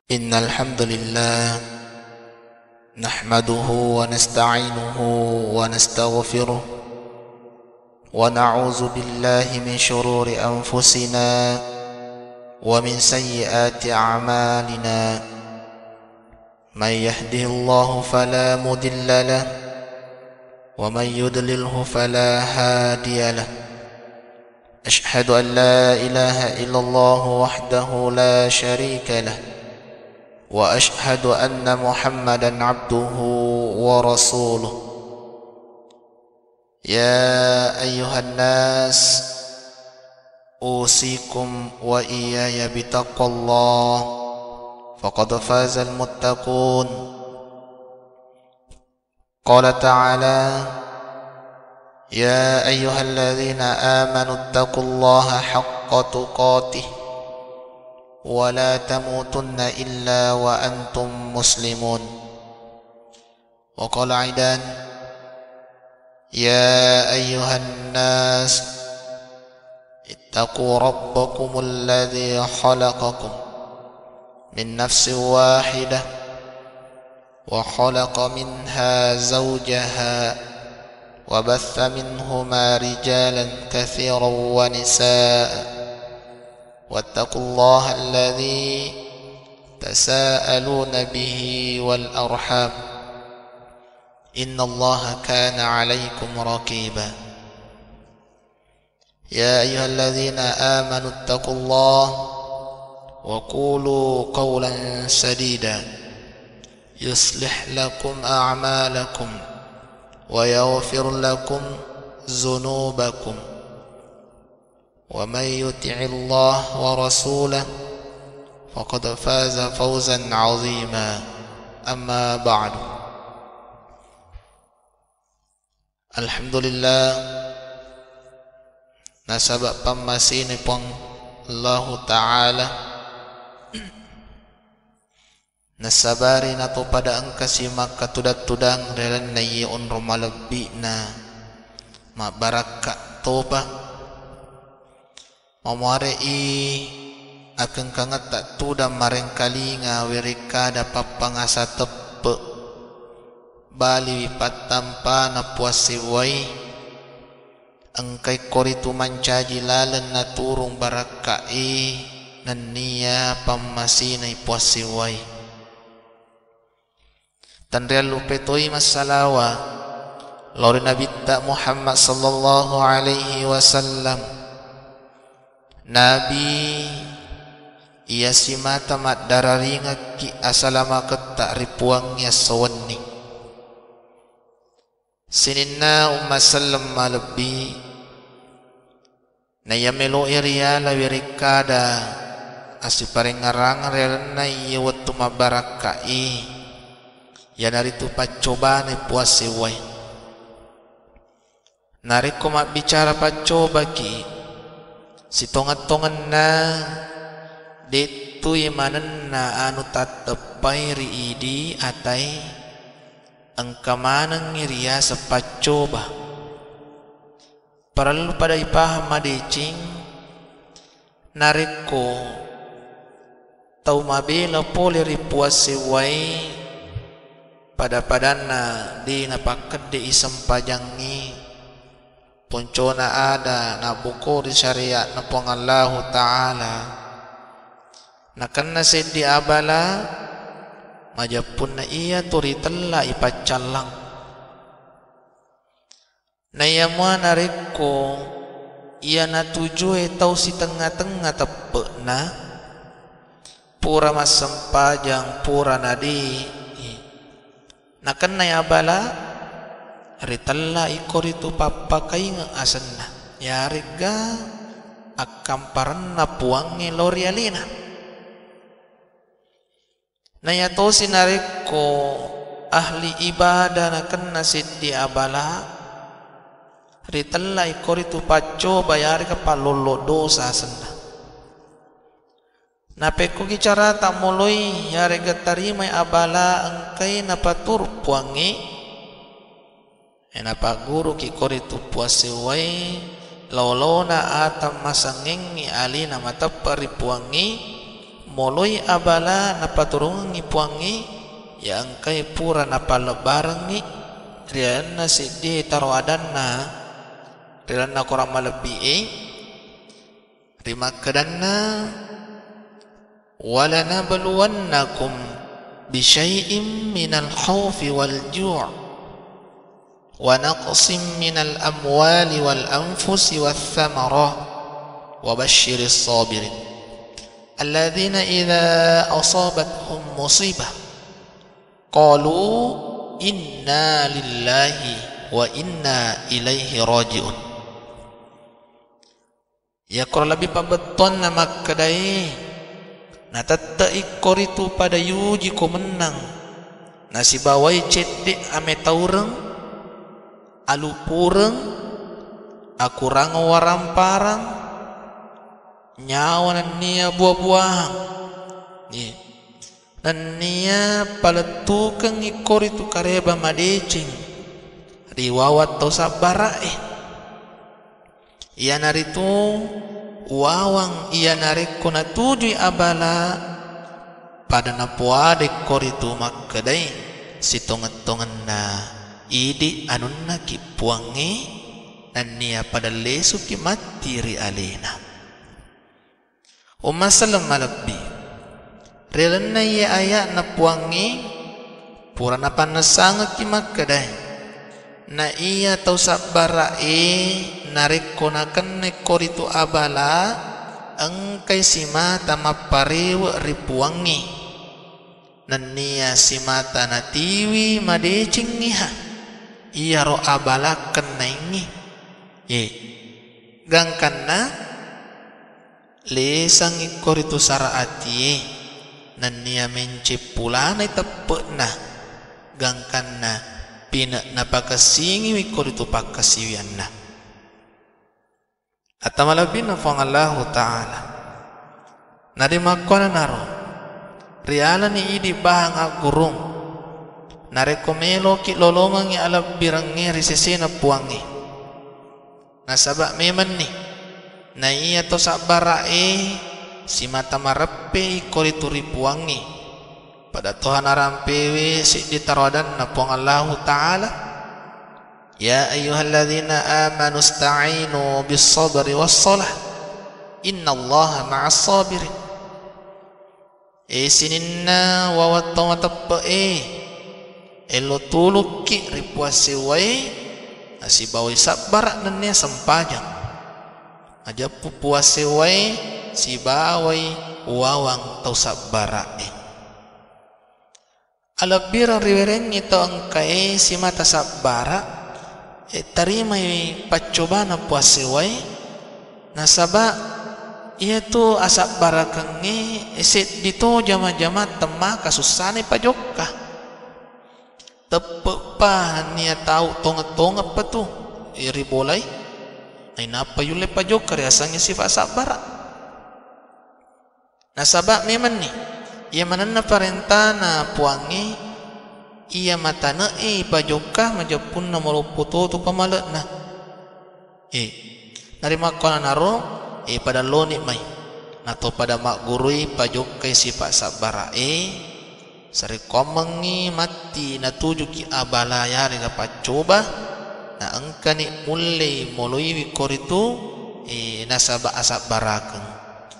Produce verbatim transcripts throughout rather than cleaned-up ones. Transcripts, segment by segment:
إن الحمد لله نحمده ونستعينه ونستغفره، ونعوذ بالله من شرور أنفسنا ومن سيئات أعمالنا. من يهده الله فلا مضل له، ومن يضلله فلا هادي له. أشهد أن لا إله إلا الله وحده لا شريك له، وأشهد أن محمدا عبده ورسوله. يا أيها الناس، أوصيكم وإياي بتقوى الله، فقد فاز المتقون. قال تعالى: يا أيها الذين آمنوا اتقوا الله حق تقاته ولا تموتن إلا وأنتم مسلمون. وقال أيضا: يا أيها الناس، اتقوا ربكم الذي خلقكم من نفس واحدة، وخلق منها زوجها، وبث منهما رجالا كثيرا ونساء، واتقوا الله الذي تساءلون به والأرحام، إن الله كان عليكم رقيبا. يا أيها الذين آمنوا اتقوا الله وقولوا قولا سديدا، يصلح لكم أعمالكم ويغفر لكم ذنوبكم، ومن يطع الله ورسوله فقد فاز فوزا عظيما. أما بعد، Alhamdulillah, nasaba pammasini Puang Allahu Ta'ala, nasabari nato pada engkasi makkatudang-tudang ri lalenna iye onrong malebbi'na, mabbarakka topa. Mamuare'i akkengkangetta tudang marengkalinga werekkada pappangasa teppe', baliwi pattampana Puang sewwai, engkai koritu mancaji laleng naturung barakka'i nenniya pammasinai Puang sewwai. Tanriallupe toi massalawa lao ri Nabitta Muhammad sallallahu alaihi wasallam, Nabi iya simata maddararingekki asalamaketta ri Puangnge esso wenni. Sininna umma selleng malebbi, naiya melo'i riala werekkada assiparengngerangeng ri lalenna iye wettu mabbarakka'i, iyanaritu paccobana Puang sewwai. Narekko mabbicara paccobaki, sitongeng-tongenna de'tui manenna anu tatteppai ri idi atai, engka manengngi riaseng paccoba. Parellu pada ipahang madeceng, narekko tau mabela pole ri Puang sewwai, pada-padanna de' napakkedde'i sempajangngi, poncona ada nabbokori syariatna Puang Allahu Ta'ala, nakenna seddi abala, majeppunna iyatu ritella'i paccallang. Naiya mua narekko iya natujue tau sitengnga-tengnga teppe'na, pura massempajang, pura nadi, nakennai abala, ritella'i koritu pappakaingeng asenna, yaregga akkamparenna Puangnge lao ri alena. Naiya tosi narekko ahli ibadah nakenna seddi abala, ritella'i koritu paccoba yarega pallollo dosa asenna. Napekkogi carata moloi yarega tarimai abala engkai napaturu Puangnge? E, napagguruki koritu Puang sewwai, lao-laona ata masengngengngi alena mateppe' ri Puangnge, Moloi abala napaturungengngi Puangnge, iya engkae pura napallebbarengngi ri lalenna seddie taro adanna ri lalenna korang malebbi'e, rimakkedanna, "Walanabluwannakum bisyai'im minal khaufi wal ju'." ونقص من الأموال والأنفس والثمرات وبشر الصابرين الذين إذا أصابتهم مصيبة قالوا إنا لله وإنا إليه راجعون. Iyakkoro lebbi pabbettuanna makkedaé, natette'i koritu pada yujiko mennang, nasibawai cedde' ametaureng, alupureng, akurang waramparang, nyawa nenniya buwa-buwahang. Iye. Nenniya palettukengngi koritu kareba madeceng ri wawang tau sabbara'é. Iyanaritu wawang iya narekko natujui abala, pada napoadai koritu makkedai sitongeng-tongenna, idi anunnaki Puangnge, nenniya pada lesuki matti ri alena. Umma selleng malebbi. Ri lalenna iye aya'na Puangnge, pura napannessangekki makkedae, na iya tau sabbara'e narekko nakennai koritu abala, engkai simata mapparewe' ri Puangnge. Nenniya simata natiwi madecengngiha iyaro abala kennaingngi. Ye, gangkanna lesangngi koritu sara atie, nenniya menceng pulanai teppe'na, gangkanna pine' napakessingiwi koritu pakkasiwianna. Atta malebbinna Puang Allahu Ta'ala. Narimakkuananaro, rialani idi bahang aggurung, narekko meloki lolongengngi alebbirengnge ri sesena Puangnge. Nasaba memanni, naiya to sabbara'e simata mareppe iko ritu ri Puangnge, pada toha narampewe seddi taro adanna Puang Allahu Ta'ala. Ya ayyuhalladzina amanu ista'inu bis sabri was salah, innallaha ma'as sabirin. E sininna wawang tau mateppe'e, ello tulukki ri Puang sewwae, nasibawai sabbara nennia sempajang. Majeppu Puang sewwae sibawai wawang tau sabbara'e. Alebbireng riwerengngi tau engkae simata sabbara, e, tarimai paccobana Puang sewwae, nasaba iyatu asabbarakengnge, e, seddi to jama-jama temmaka sussana pajokka. Teppe'pa nennia tau tongeng-tongengpa tu, e, ribolai, nainappa yulle pajokka riasengnge sifa sabbara. Nasaba memanni, iya manenna parentana Puangnge, iya matane'i pajokka majeppunna maloppo totu pamale'na. E, narimakkuananaro, e, padalloni mai, nato pada maggurui pajokkai sifa sabbara'e, sarekkoammengngi matti natujuki abala yarega paccoba, na engkani mullei moloiwi koritu, e, nasaba asabbarakeng.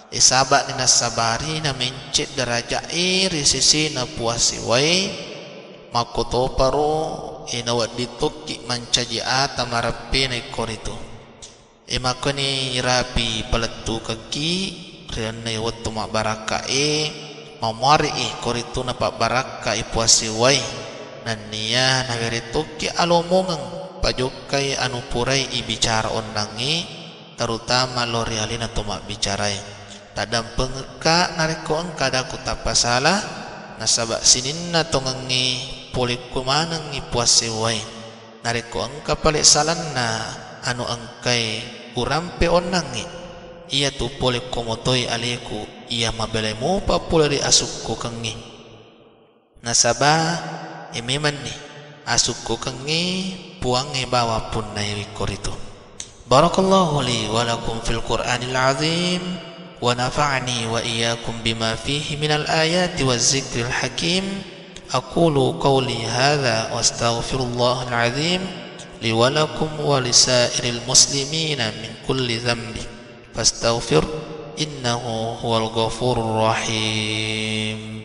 E, saba'ni nassabari namenceng daraja'e ri sesena Puang sewwae, makkotoparo, e, nawedding tokki mancaji ata mareppena ikkoritu. E, makkoni irapi palettukekki ri ennai wettu mabbarakka'e, mamuare'i koritu napabbarakkai Puang sewwae, nennia nawere tokki alomongeng pajokkai anu purai ibicara onnangnge, terutama lao ri alena to mabbicarae. Taddampengekka narekko engka adaku tappasala, nasaba sininna tongengnge polekku manengngi Puang sewwae. Narekko engka pale salanna anu engkae urampe onnangnge, iyatu polekko motoi aleku iya mabelai mupa pole ri asukkukengnge. Nasaba, e, memanni asukkukengnge Puangnge bawang punnaewi koritu. Barakallahu li wa lakum fil Qur'anil azim, ونفعني وإياكم بما فيه من الآيات والذكر الحكيم. أقول قولي هذا وأستغفر الله العظيم لي ولكم ولسائر المسلمين من كل ذنب فاستغفر إنه هو الغفور الرحيم.